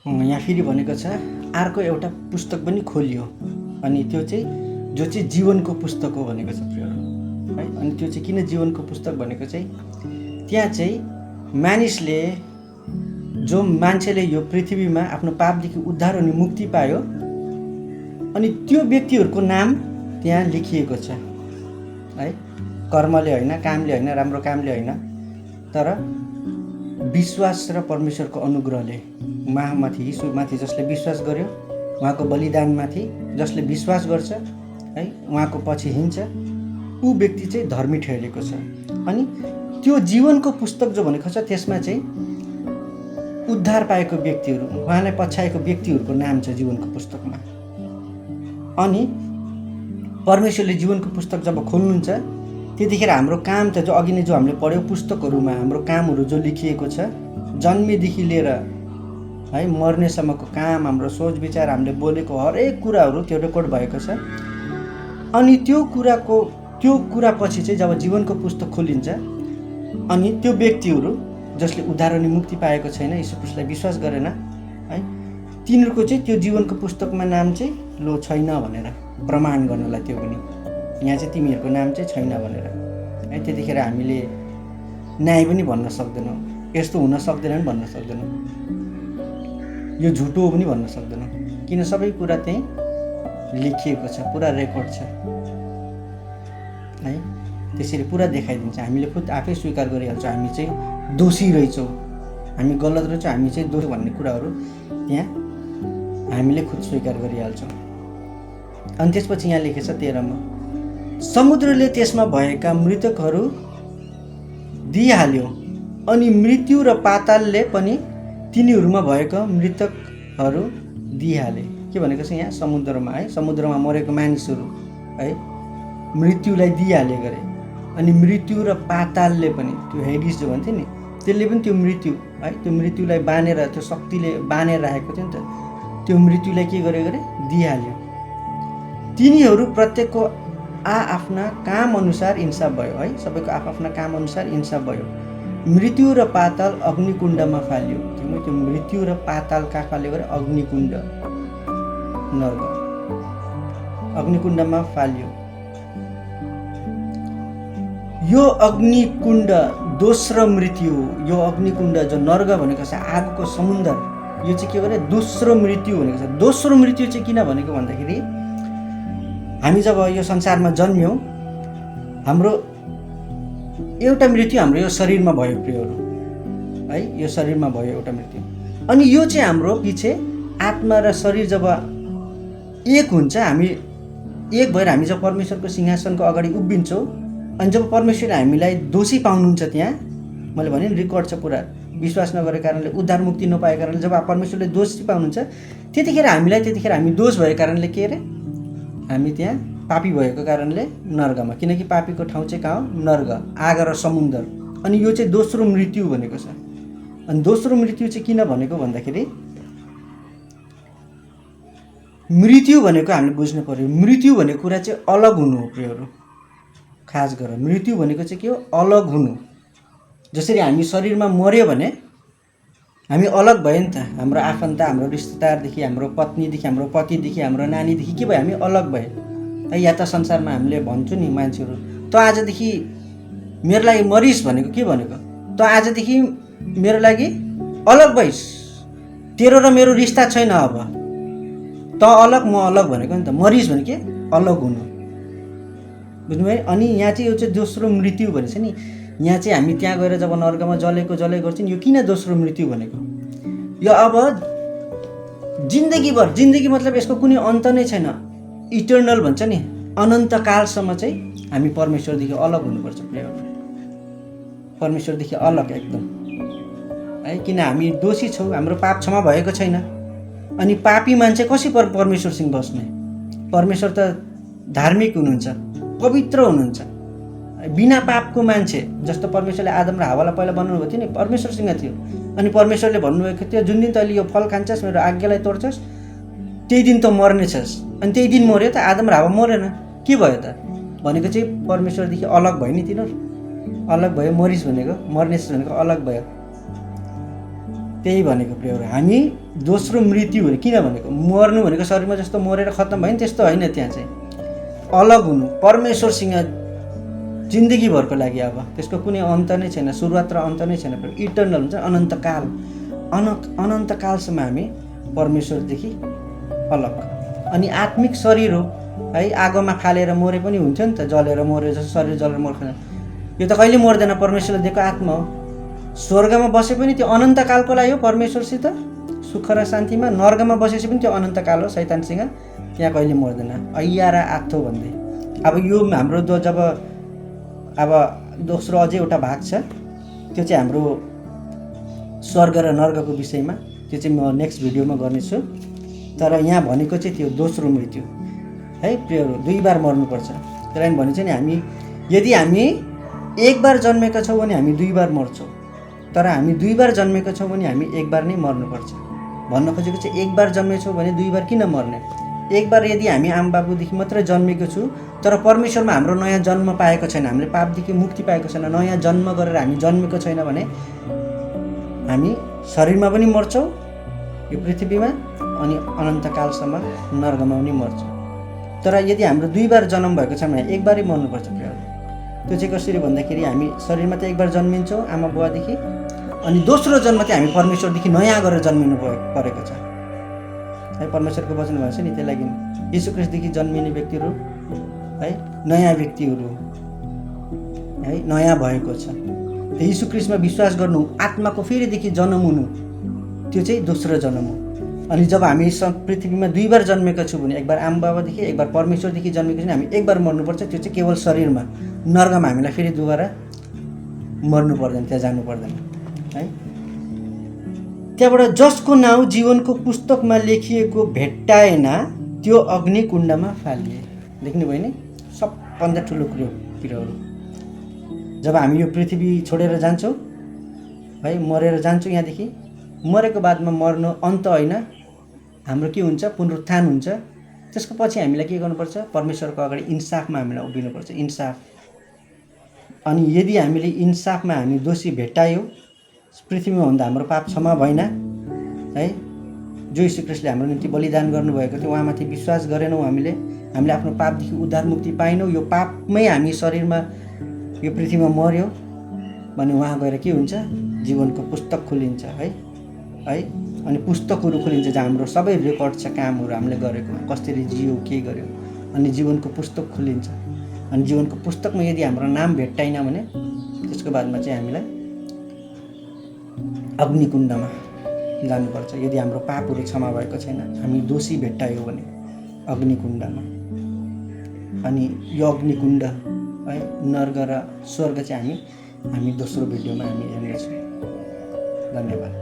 यहाँ फेरि भनेको छ अर्को एउटा पुस्तक पनि खोलियो अनि त्यो चाहिँ जो चाहिँ जीवनको पुस्तक हो भनेको छ प्रियहरू है। अनि त्यो चाहिँ किन जीवनको पुस्तक भनेको चाहिँ त्यहाँ चाहिँ मानिसले जो मान्छेले यो पृथ्वीमा आफ्नो पापदेखि उद्धार अनि मुक्ति पायो अनि त्यो व्यक्तिहरूको नाम त्यहाँ लेखिएको छ है। कर्मले होइन, कामले होइन, राम्रो कामले होइन, तर विश्वास र परमेश्वरको अनुग्रहले उहाँमाथि, यीशुमाथि जसले विश्वास गर्यो, उहाँको बलिदानमाथि जसले विश्वास गर्छ है, उहाँको पछि हिँड्छ, ऊ व्यक्ति चाहिँ धर्मी ठहरेको छ। अनि त्यो जीवनको पुस्तक जो भनेको छ त्यसमा चाहिँ उद्धार पाएको व्यक्तिहरू, उहाँलाई पछ्याएको व्यक्तिहरूको नाम छ जीवनको पुस्तकमा। अनि परमेश्वरले जीवनको पुस्तक जब खोल्नुहुन्छ त्यतिखेर हाम्रो काम त जो अघि नै जो हामीले पढ्यो पुस्तकहरूमा हाम्रो कामहरू जो लेखिएको छ, जन्मेदेखि लिएर है मर्नेसम्मको काम, हाम्रो सोच विचार, हामीले बोलेको हरेक कुराहरू त्यो रेकर्ड भएको छ। अनि त्यो कुरा पछि चाहिँ जब जीवनको पुस्तक खोलिन्छ अनि त्यो व्यक्तिहरू जसले उद्धार अनि मुक्ति पाएको छैन, यीशु ख्रीष्टलाई विश्वास गरेन है, तिनीहरूको चाहिँ त्यो जीवनको पुस्तकमा नाम चाहिँ लो छैन भनेर प्रमाण गर्नलाई, त्यो पनि यहाँ चाहिँ तिमीहरूको नाम चाहिँ छैन भनेर है। त्यतिखेर हामीले न्याय पनि भन्न सक्दैनौँ, यस्तो हुन सक्दैन पनि भन्न सक्दैनौँ, यो झुटो पनि भन्न सक्दैनौँ, किन सबै कुरा त्यहीँ लेखिएको छ, पुरा रेकर्ड छ है। त्यसरी पुरा देखाइदिन्छ, हामीले खुद आफै स्वीकार गरिहाल्छौँ हामी चाहिँ दोषी रहेछौँ, हामी गलत रहेछौँ, हामी चाहिँ दोषी भन्ने कुराहरू त्यहाँ हामीले खुद स्वीकार गरिहाल्छौँ। अनि त्यसपछि यहाँ लेखेको छ 13 मा, समुद्रले त्यसमा भएका मृतकहरू दिइहाल्यो अनि मृत्यु र पातालले पनि तिनीहरूमा भएका मृतकहरू दिइहाले। के भनेको छ यहाँ समुद्रमा है, समुद्रमा मरेको मानिसहरू है मृत्युलाई दिइहाले गरे। अनि मृत्यु र पातालले पनि, त्यो हेडिस जो भन्थ्यो नि, त्यसले पनि त्यो मृत्यु है, त्यो मृत्युलाई बाँधेर, त्यो शक्तिले बाँधेर राखेको थियो नि त, त्यो मृत्युलाई के गरे दिइहाल्यो। तिनीहरू प्रत्येकको आफ्ना काम अनुसार इन्साफ भयो है, सबैको आफ्ना काम अनुसार इन्साफ भयो। मृत्यु र पाताल अग्निकुण्डमा फाल्यो। त्यो मृत्यु र पाताल कहाँ फाल्यो गरे? अग्निकुण्ड, नर्क, अग्निकुण्डमा फाल्यो। यो अग्निकुण्ड दोस्रो मृत्यु हो। यो अग्निकुण्ड जो नर्क भनेको छ, आगोको समुद्र, यो चाहिँ के गरे दोस्रो मृत्यु भनेको छ। दोस्रो मृत्यु चाहिँ किन भनेको भन्दाखेरि हामी जब यो संसारमा जन्म्यौँ, हाम्रो एउटा मृत्यु हाम्रो यो शरीरमा भयो प्रियहरू है, यो शरीरमा भयो एउटा मृत्यु। अनि यो चाहिँ हाम्रो पछि आत्मा र शरीर जब एक हुन्छ, हामी एक भएर हामी जब परमेश्वरको सिंहासनको अगाडि उभिन्छौँ, अनि जब परमेश्वरले हामीलाई दोषी पाउनुहुन्छ, त्यहाँ मैले भने नि रेकर्ड छ पुरा, विश्वास नगरेको कारणले, उद्धार मुक्ति नपाएको कारणले जब परमेश्वरले दोषी पाउनुहुन्छ त्यतिखेर हामी दोष भएको कारणले के अरे हामी त्यहाँ पापी भएको कारणले नर्कमा, किनकि पापीको ठाउँ चाहिँ कहाँ हो? नर्क, आग र समुद्र। अनि यो चाहिँ दोस्रो मृत्यु भनेको छ। अनि दोस्रो मृत्यु चाहिँ किन भनेको भन्दाखेरि मृत्यु भनेको हामीले बुझ्नु पर्यो, मृत्यु भनेको कुरा चाहिँ अलग हुनु हो प्रियहरू। खास गरेर मृत्यु भनेको चाहिँ के हो? अलग हुनु। जसरी हामी शरीरमा मर्यो भने हामी अलग भयो नि त, हाम्रो आफन्त, हाम्रो रिश्तेदारदेखि, हाम्रो पत्नीदेखि, हाम्रो पतिदेखि, हाम्रो नानीदेखि के भयो? हामी अलग भयो। या त संसारमा हामीले भन्छौँ नि मान्छेहरू, त आजदेखि मेरो लागि मरिस् भनेको के भनेको? त आजदेखि मेरो लागि अलग भइस्, तेरो र मेरो रिस्ता छैन, अब त अलग म अलग भनेको नि त। मरिस् भने के? अलग हुनु, बुझ्नुभयो? अनि यहाँ चाहिँ यो चाहिँ दोस्रो मृत्यु भनेको छ नि। यहाँ चाहिँ हामी त्यहाँ गएर जब नर्कमा जले गर्छौँ, यो किन दोस्रो मृत्यु भनेको? यो अब जिन्दगीभर, जिन्दगी मतलब यसको कुनै अन्त नै छैन, इटर्नल भन्छ नि, अनन्तकालसम्म चाहिँ हामी परमेश्वरदेखि अलग हुनुपर्छ प्रियहरू, परमेश्वरदेखि अलग एकदम है। किन हामी दोषी छौँ, हाम्रो पाप क्षमा भएको छैन। अनि पापी मान्छे कसरी परमेश्वरसँग बस्ने? परमेश्वर त धार्मिक हुनुहुन्छ, पवित्र हुनुहुन्छ। बिना पापको मान्छे जस्तो परमेश्वरले आदम र हावालाई पहिला बनाउनु भएको थियो नि, परमेश्वरसँग थियो। अनि परमेश्वरले भन्नुभएको थियो, जुन दिन तैँले यो फल खान्छस्, मेरो आज्ञालाई तोड्छस्, त्यही दिन त मर्नेछस्। अनि त्यही दिन मर्यो त, आदम र हावा मरेन, के भयो त भनेको चाहिँ परमेश्वरदेखि अलग भयो नि, तिनीहरू अलग भयो। मरिस भनेको, मर्नेछस् भनेको अलग भयो। त्यही भनेको प्रियहरू, हामी दोस्रो मृत्यु भने किन भनेको, मर्नु भनेको शरीरमा जस्तो मरेर खत्तम भयो नि त्यस्तो होइन। त्यहाँ चाहिँ अलग हुनु परमेश्वरसँग जिन्दगीभरको लागि। अब त्यसको कुनै अन्त नै छैन, सुरुवात र अन्त नै छैन। इटर्नल हुन्छ, अनन्तकाल, अनन्तकालसम्म हामी परमेश्वरदेखि अलग। अनि आत्मिक शरीर हो है, आगोमा फालेर मरे पनि हुन्थ्यो नि त, जलेर मरे जस्तो शरीर जलेर मर्दैन, यो त कहिले मर्दैन, परमेश्वरले दिएको आत्मा हो। स्वर्गमा बसे पनि त्यो अनन्तकालको लागि हो परमेश्वरसित सुख र शान्तिमा, नर्कमा बसेपछि पनि त्यो अनन्तकाल हो शैतानसँग, त्यहाँ कहिले मर्दैन। ऐया र आथो भन्दै। अब यो हाम्रो जब अब दोस्रो अझै एउटा भाग छ, त्यो चाहिँ हाम्रो स्वर्ग र नर्कको विषयमा, त्यो चाहिँ म नेक्स्ट भिडियोमा गर्नेछु। तर यहाँ भनेको चाहिँ त्यो दोस्रो मृत्यु है प्रियहरू, 2 बार मर्नुपर्छ। त्यसलाई भनिन्छ नि, हामी यदि हामी 1 बार जन्मेका छौँ भने हामी 2 बार मर्छौँ, तर हामी 2 बार जन्मेका छौँ भने हामी 1 बार नै मर्नुपर्छ। भन्न खोजेको चाहिँ 1 बार जन्मेछौँ भने 2 बार किन मर्ने। 1 बार यदि हामी आमाबाबुदेखि मात्रै जन्मेको छु तर परमेश्वरमा हाम्रो नयाँ जन्म पाएको छैन, हामीले पापदेखि मुक्ति पाएको छैन, नयाँ जन्म गरेर हामी जन्मेको छैन भने हामी शरीरमा पनि मर्छौँ यो पृथ्वीमा, अनि अनन्तकालसम्म नर्कमा पनि मर्छौँ। तर यदि हाम्रो 2 बार जन्म भएको छ भने 1 बारै मर्नुपर्छ प्रियहरू। त्यो चाहिँ कसरी भन्दाखेरि, हामी शरीरमा त 1 बार जन्मिन्छौँ आमा बुवादेखि, अनि दोस्रो जन्म चाहिँ हामी परमेश्वरदेखि नयाँ गरेर जन्मिनु परेको छ है। परमेश्वरको वचन भन्छ नि, त्यही लागि यीशु ख्रीष्टदेखि जन्मिने व्यक्तिहरू है नयाँ व्यक्तिहरू है, नयाँ भएको छ। त्यो यीशु ख्रीष्टमा विश्वास गर्नु, आत्माको फेरिदेखि जन्म हुनु, त्यो चाहिँ दोस्रो जन्म हो। अनि जब हामी पृथ्वीमा 2 बार जन्मेका छौँ भने 1 बार आमा बाबादेखि, 1 बार परमेश्वरदेखि जन्मेको छ, हामी 1 बार मर्नुपर्छ। त्यो चाहिँ केवल शरीरमा, नर्कमा हामीलाई फेरि दुबारा मर्नु पर्दैन, त्यहाँ जानु पर्दैन है। त्यहाँबाट जसको नाउँ जीवनको पुस्तकमा लेखिएको भेट्टाएन त्यो अग्निकुण्डमा फालिए। देख्नुभयो नि, सबभन्दा ठुलो कुरोहरू। जब हामी यो पृथ्वी छोडेर जान्छौँ है, मरेर जान्छौँ यहाँदेखि, मरेको बादमा मर्नु अन्त होइन, हाम्रो के हुन्छ, पुनरुत्थान हुन्छ। त्यसको पछि हामीलाई के गर्नुपर्छ, परमेश्वरको अगाडि इन्साफमा हामीलाई उभिनुपर्छ, इन्साफ। अनि यदि हामीले इन्साफमा हामी दोषी भेट्टायौँ, पृथ्वीमा भन्दा हाम्रो पाप क्षमा भएन है, जो यीशु ख्रीष्टले हाम्रो निम्ति बलिदान गर्नुभएको थियो उहाँमाथि विश्वास गरेनौँ, हामीले आफ्नो पापदेखि उद्धार मुक्ति पाएनौँ, यो पापमै हामी शरीरमा यो पृथ्वीमा मर्यो भने उहाँ गएर के हुन्छ, जीवनको पुस्तक खोलिन्छ है। अनि पुस्तकहरू खोलिन्छ जहाँ हाम्रो सबै रेकर्ड छ, कामहरू हामीले गरेको, कसरी जियो, के गर्यो, अनि जीवनको पुस्तक खोलिन्छ। अनि जीवनको पुस्तकमा यदि हाम्रो नाम भेट्टाइन भने त्यसको बादमा चाहिँ हामीलाई अग्निकुण्डमा जानुपर्छ। यदि हाम्रो पापहरू क्षमा भएको छैन, हामी दोषी भेट्टायौँ भने अग्निकुण्डमा। अनि यो अग्निकुण्ड है, नर्क र स्वर्ग चाहिँ हामी दोस्रो भिडियोमा हामी हेर्नेछौँ। धन्यवाद।